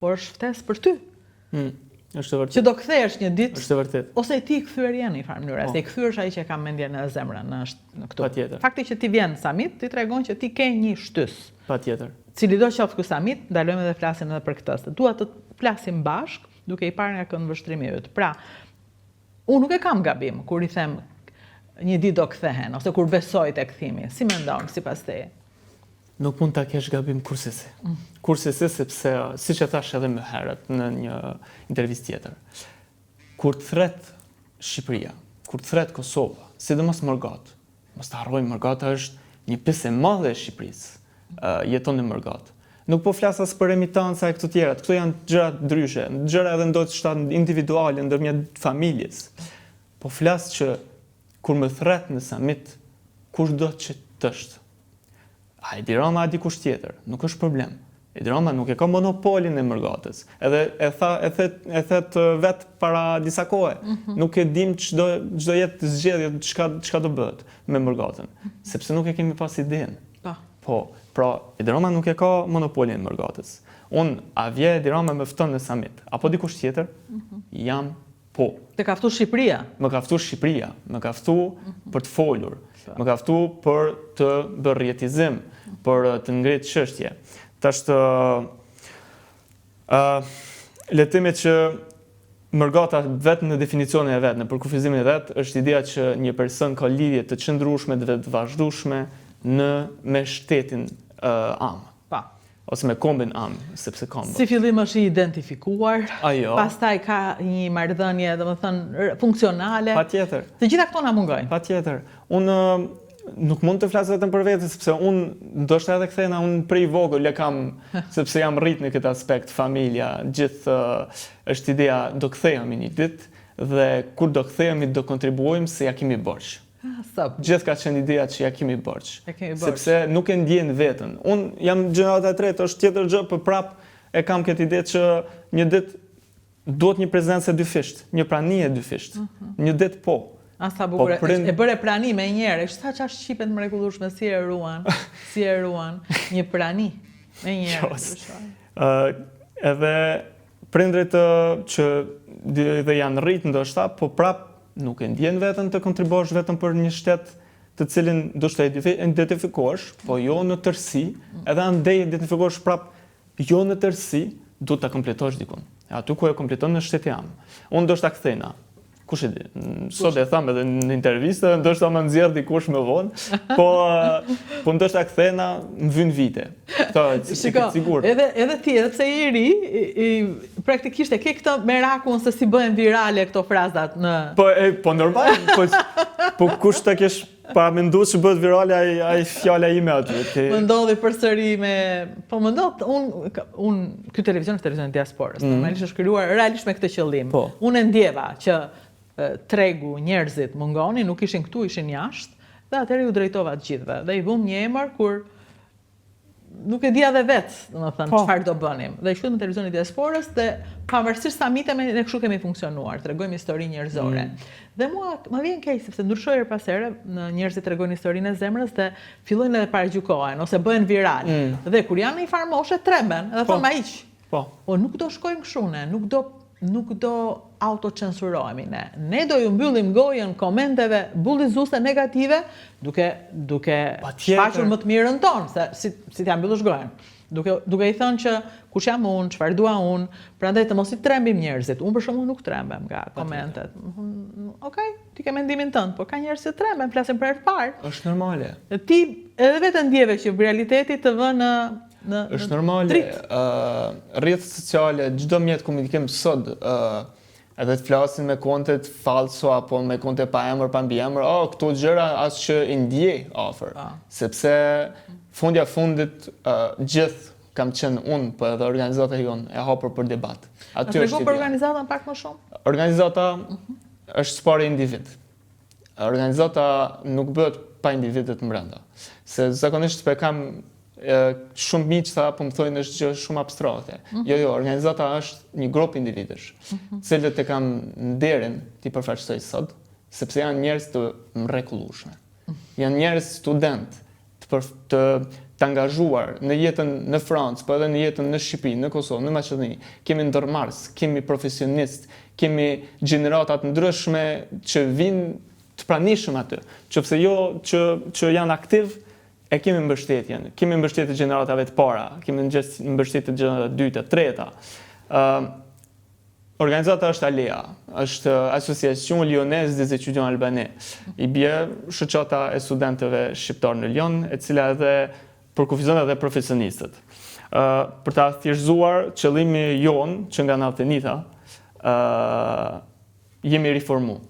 Por është ftesë për ty. Mm, është e vërtetë. Që do kthehesh një ditë. Është e vërtetë. Ose ti i kthyer je në një farë mënyre, po. se i kthyer është ai që e ka mendjen në zemrën në në këtu. Patjetër. Fakti që ti vjen në samit, ti tregon që ti ke një shtysë. Patjetër. Cilido qoftë ky samit, ndalojmë dhe flasim edhe për këtë. Se dua të flasim bashkë, duke i parë nga këndvështrimi yt. Pra, unë nuk e kam gabim kur i them një ditë do kthehen ose kur besoj te kthimi. Si mendon sipas teje? Nuk mund ta kesh gabim kurrsesi. Mm. Kurrsesi sepse siç e thashë edhe më herët në një intervistë tjetër. Kur të thret Shqipëria, kur të thret Kosova, sidomos mërgata, mos ta harrojmë mërgata është një pjesë e madhe e Shqipërisë, uh, jeton në mërgatë. Nuk po flas as për remitanca e këto tjerat, këto janë gjëra ndryshe, gjëra edhe ndoshta individuale ndërmjet familjes. Po flas që kur më thret në samit, kushdo që të është, A Edi Rama a dikush tjetër, nuk është problem. Edi Rama nuk e ka monopolin e mërgatës. Edhe e tha e thet e thet vet para disa kohe. Mm -hmm. Nuk e dim ç'do ç'do jetë zgjedhjet, çka çka do bëhet me mërgatën, mm -hmm. sepse nuk e kemi pas idenë. Po. Po, pra Edi Rama nuk e ka monopolin e mërgatës. Unë a vjen Edi Rama më fton në samit, apo dikush tjetër, mm -hmm. jam Po. Të ka ftu Shqipëria? Më ka ftu Shqipëria, më ka ftu për të folur, po. më ka ftu për të bërë rrjetizim, për të ngritë çështje. Tash të uh, le të themi që mërgata vetë në definicionin e vet, në përkufizimin e vet, është ideja që një person ka lidhje të qëndrueshme dhe të vazhdueshme në me shtetin uh, amë. Po. Ose me kombin amë, sepse komb. Si fillim është i identifikuar, Ajo. pastaj ka një marrëdhënie, domethënë, funksionale. Patjetër. Të gjitha këto na mungojnë. Patjetër. Unë nuk mund të flas vetëm për vete, sepse unë ndoshta edhe kthehna, unë prej vogël e kam, sepse jam rrit në këtë aspekt, familja, gjithë është ideja do kthehemi një ditë dhe kur do kthehemi do kontribuojmë se ja kemi borxh. Sa Gjithë ka qenë ideja që ja kemi borxh. E kemi borxh. Sepse nuk e ndjen veten. Unë jam gjenerata e tretë, është tjetër gjë, por prap e kam këtë ide që një ditë duhet një prezencë e dyfishtë, një prani e dyfishtë. Mm -hmm. Një ditë po. A sa po bukur, po prind... e bëre prani menjëherë, është sa ça shqipe të mrekullueshme si e ruan, si e ruan një prani menjëherë. Ë edhe prindrit që dhe janë rrit ndoshta, po prap nuk e ndjen veten të kontribuosh vetëm për një shtet të cilin ndoshta identifikohesh, po jo në tërësi, edhe andej identifikohesh prap jo në tërësi, duhet ta kompletosh dikun. E aty ku e kompleton në shteti amë. Unë ndoshta kthehna. Kush e di? Sot e tham edhe në intervistë, ndoshta më nxjerr dikush më vonë, po po ndoshta kthehna më vyn vite. Këto Shiko, sigurt. Edhe edhe ti, edhe pse je i ri, i, i, praktikisht e ke këtë merakun se si bëhen virale këto frazat në Po e, po normal, po po kush ta kish paramendu që bëhet virale ai ai fjala ime aty. Ti... Më ndodhi përsëri me po më ndodh un un ky televizion është televizion i diasporës, mm. normalisht është krijuar realisht me këtë qëllim. Po. Unë e ndjeva që tregu, njerëzit mungonin, nuk ishin këtu, ishin jashtë, dhe atëherë iu drejtova të gjithëve dhe i vumë një emër kur nuk e dija dhe vetë, domethënë, po. çfarë do bënim. Dhe e quajtëm televizioni i diasporës dhe pavarësisht samiteve ne kështu kemi funksionuar, tregojmë histori njerëzore. Mm. Dhe mua më vjen keq sepse ndryshoj herë pas here, në njerëzit tregojnë historinë e zemrës dhe fillojnë edhe paragjykohen ose bëhen viral. Mm. Dhe kur janë në një farë moshe tremben, edhe po. thonë ma hiq. Po. Po nuk do shkojmë kështu ne, nuk do nuk do autocensurohemi ne. Ne do ju mbyllim gojën komenteve bullizuese negative duke duke shfaqur më të mirën tonë, se si si t'ia mbyllësh gojën. Duke duke i thënë që kush jam unë, çfarë dua unë, prandaj të mos i trembim njerëzit. Unë për shembull nuk trembem nga komentet. Okej, ti ke mendimin tënd, por ka njerëz që tremben, flasin për herë të parë. Është normale. Ti edhe vetë ndjeve që realiteti të vë në Në, është normale, uh, rrjetet sociale, çdo mjet komunikim sot, uh, edhe të flasin me kontet falso apo me konte pa emër, pa mbiemër, oh, këto gjëra as që i ndjej afër. Ah. Sepse fundja fundit uh, gjithë kam qenë unë, po edhe organizata jonë e hapur për debat. Aty është për organizatën pak më shumë? Organizata uh mhm. -huh. është së pari individ. Organizata nuk bëhet pa individët mbrenda. Se zakonisht po e kam shumë miq tha, po më thonë është gjë shumë abstrakte. Mm -hmm. Jo, jo, organizata është një grup individësh, mm -hmm. cilët e kam nderin t'i përfaqësoj sot, sepse janë njerëz të mrekullueshme. Mm -hmm. Janë njerëz student, të për, të. të angazhuar në jetën në Francë, po edhe në jetën në Shqipëri, në Kosovë, në Maqedoni. Kemi ndërmarrës, kemi profesionistë, kemi gjenerata të ndryshme që vijnë të pranishëm aty. Qofse jo që që janë aktiv, e kemi mbështetjen. Kemi mbështetje të gjeneratave të para, kemi mbështetje të gjeneratave të dyta, të treta. Ë Organizata është ALEA, është Association Lyonnaise des Étudiants Albanais. I bie shoqata e studentëve shqiptarë në Lyon, e cila edhe përkufizon edhe profesionistët. Ë për ta thjeshtëzuar qëllimi jonë që nga 99-ta, ë jemi riformu.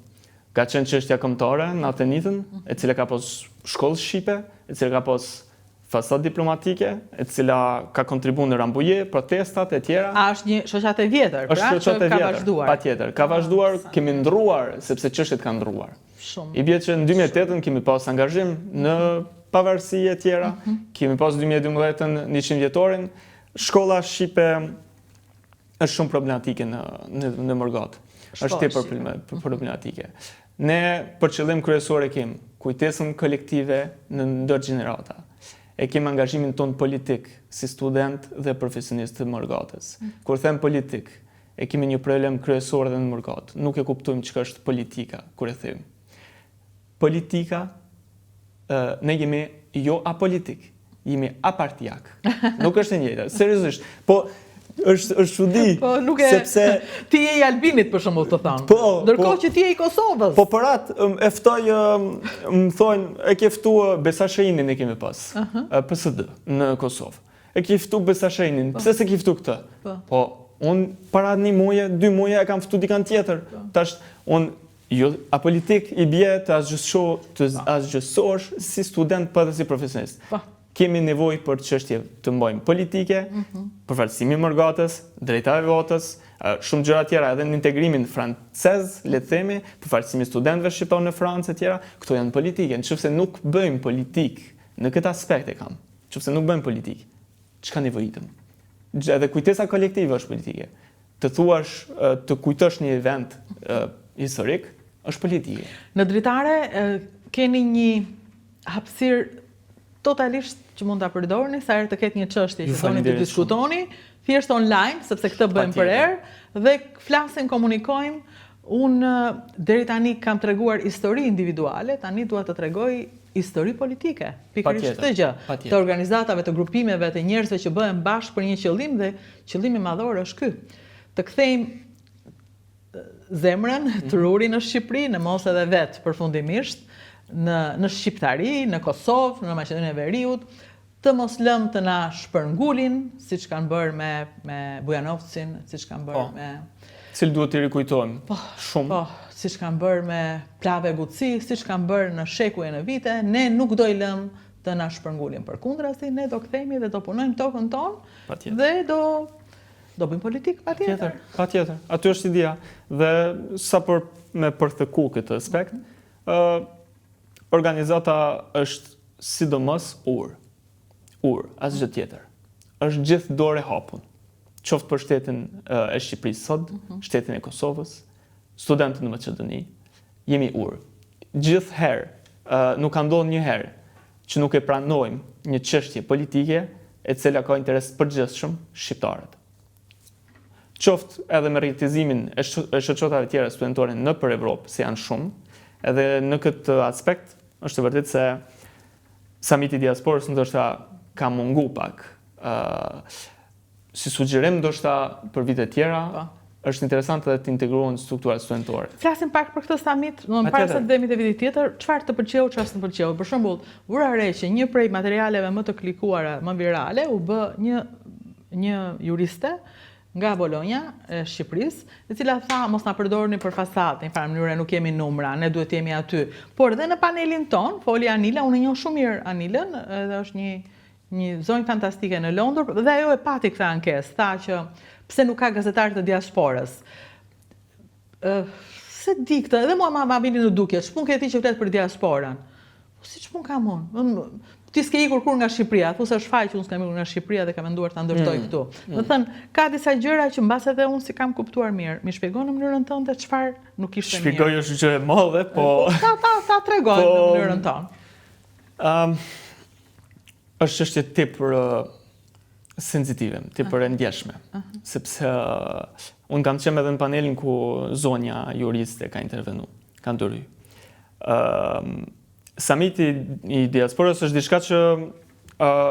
Ka qenë çështja kombëtare në 99-ën, e cila ka pas shkollë shqipe, e cila ka pas fasadë diplomatike, e cila ka kontribu në Rambuje, protestat e tjera. A është një shoqatë e vjetër, pra, është që ka vazhduar? Patjetër, ka vazhduar, kemi ndrruar, sepse çështjet kanë ndrruar. Shumë. I bie që në 2008-ën kemi pas angazhim në pavarësi e tjera, mm -hmm. kemi pas 2012-ën 100 vjetorin, shkolla shqipe është shumë problematike në në në mërgatë. Është tepër mhm. problematike. Ne për qëllim kryesor e kemi kujtesën kolektive në ndër gjenerata. E kemi angazhimin tonë politik si student dhe profesionist të mërgatës. Mhm. Kur them politik, e kemi një problem kryesor edhe në mërgatë. Nuk e kuptojmë çka është politika kur e them. Politika ne jemi jo apolitik, jemi apartiak. Nuk është e njëjta, seriozisht. Po është është çudi. Po nuk e sepse ti je i Albinit për shembull të thonë. Po, ndërkohë po, që ti je i Kosovës. Po për atë e ftoj më thonë e ke ftu Besa Shahinin e kemi pas. Uh -huh. PSD në Kosovë. E ke ftu Besa Shahinin. Po. Pse s'e ke ftu këtë? Po. Po unë para një muje, dy muje e kam ftu dikan tjetër. Po. Tash unë Jo apolitik i bie të asgjëso, të po. asgjësosh si student po edhe si profesionist. Po. Kemi nevojë për çështje të mbajmë politike, mm -hmm. përfaqësimi i mërgatës, drejta e votës, shumë gjëra tjera edhe në integrimin francez, le të themi, përfaqësimi i studentëve shqiptarë në Francë e tjera, këto janë politike. Nëse nuk bëjmë politikë në këtë aspekt e kam. Nëse nuk bëjmë politikë, çka nevojitëm? Edhe kujtesa kolektive është politike. Të thuash, të kujtosh një event historik, është politike. Në dritare keni një hapësirë totalisht që mund ta përdorni sa herë të ketë një çështje që doni të diskutoni, thjesht online, sepse këtë bëjmë përherë dhe flasim, komunikojmë. Unë deri tani kam treguar histori individuale, tani dua të tregoj histori politike. Pikërisht këtë gjë, të organizatave, të grupimeve, të njerëzve që bëhen bashkë për një qëllim dhe Qëllimi madhor është ky, të kthejmë zemrën, mhm. trurin në Shqipëri, në mos edhe vetë përfundimisht, në, në Shqiptari, në Kosovë, në Maqedoninë e Veriut, të mos lëmë të na shpërngulin, siç kanë bërë me, me Bujanovcin, siç kanë bërë po. me... Cilë duhet t'i rikujtojmë, po, shumë. Po, siç kanë bërë me Plavë e Guci, siç kanë bërë në shekuj e në vite, ne nuk do i lëmë të na shpërngulin. Përkundrazi, ne do kthehemi dhe do punojmë tokën tonë Patjetër. Dhe do do bëjmë politikë patjetër. Patjetër. Aty është ideja. Dhe sa për me përtheku këtë aspekt, ë uh, organizata është sidomos urë. Urë, asgjë tjetër. Është gjithë dorë e hapun. Qoftë për shtetin e Shqipërisë sot, mm -hmm. shtetin e Kosovës, studentët në Maqedoni, jemi urë. Gjithherë, uh, nuk ka ndodhur një herë që nuk e pranojmë një çështje politike e cila ka interes të përgjithshëm shqiptarët. Qoftë edhe me rrjetizimin e shoqatave tjera studentore nëpër Evropë, se janë shumë, edhe në këtë aspekt është e vërtetë se Samiti i Diasporës ndoshta ka mungu pak. ë si sugjerim ndoshta për vitet tjera, po. është interesant edhe të integrohen strukturat studentore. Flasim pak për këtë samit, më para se të vemi te viti tjetër, çfarë të pëlqeu, çfarë s'të pëlqeu. Për shembull, vura re që një prej materialeve më të klikuara, më virale, u bë një një juriste nga Bologna e Shqipërisë, e cila tha mos na përdorni për fasadë, në një farë mënyre nuk jemi numra, ne duhet të jemi aty. Por dhe në panelin tonë, foli Anila, unë e njoh shumë mirë Anilën, edhe është një Një zonjë fantastike në Londër dhe ajo e pati këtë ankesë, tha që pse nuk ka gazetarë të diasporës. Ë s'e di këtë, edhe mua ma, ma vini në dukje, ç'punë ke ti që flet për diasporën? Po si ç'punë kam unë? Ti s'ke ikur kurrë nga Shqipëria, thu se është faj që unë s'kam ikur nga Shqipëria dhe kam menduar ta ndërtoj mm. këtu. Mm. Domethënë, ka disa gjëra që mbase edhe unë s'i kam kuptuar mirë. M'i shpjegon në mënyrën tënde çfarë nuk ishte mirë. Shpjegoj është gjë e madhe, po po ta ta ta tregoj po, në mënyrën tonë. Ëm um, Është çështje tepër sensitive, tepër e ndjeshme, sepse unë kam qenë edhe në panelin ku zonja juriste ka intervenu, ka ndërhy. Samiti i diasporës është diçka që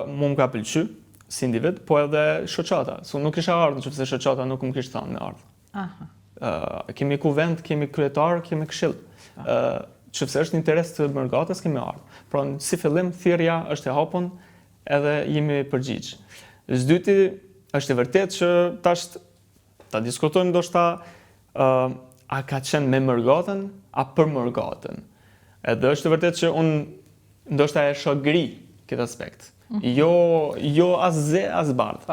mu më ka pëlqy si individ, po edhe shoqata. Se nuk isha ardhë në qoftë se shoqata nuk më kishte thënë me ardhë. Kemi kuvend, kemi kryetar, kemi këshill. Qoftë se është në interes të mërgatës, kemi ardhë. Pra, si fillim, thirrja është e hapun edhe jemi përgjigj. Së dyti, është e vërtet që tash ta diskutojmë ndoshta a ka qenë me mërgatën, a për mërgatën. Edhe është e vërtet që unë ndoshta e shoh gri këtë aspekt. Jo, jo as ze, as bardh.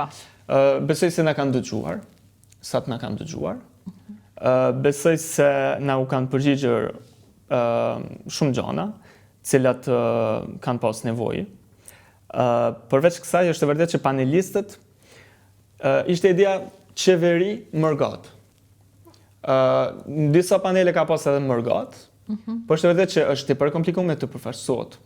Besoj se na kanë dëgjuar, sa të na kanë dëgjuar. Besoj se na u kanë përgjigjur shumë gjana, cilat kanë pas nevojë. Përveç kësaj, është e vërtet që panelistët ishte ideja qeveri mërgat. Në disa panele ka pas edhe mërgat, po është e vërtet që është tepër komplikuar me të përfaqësohet.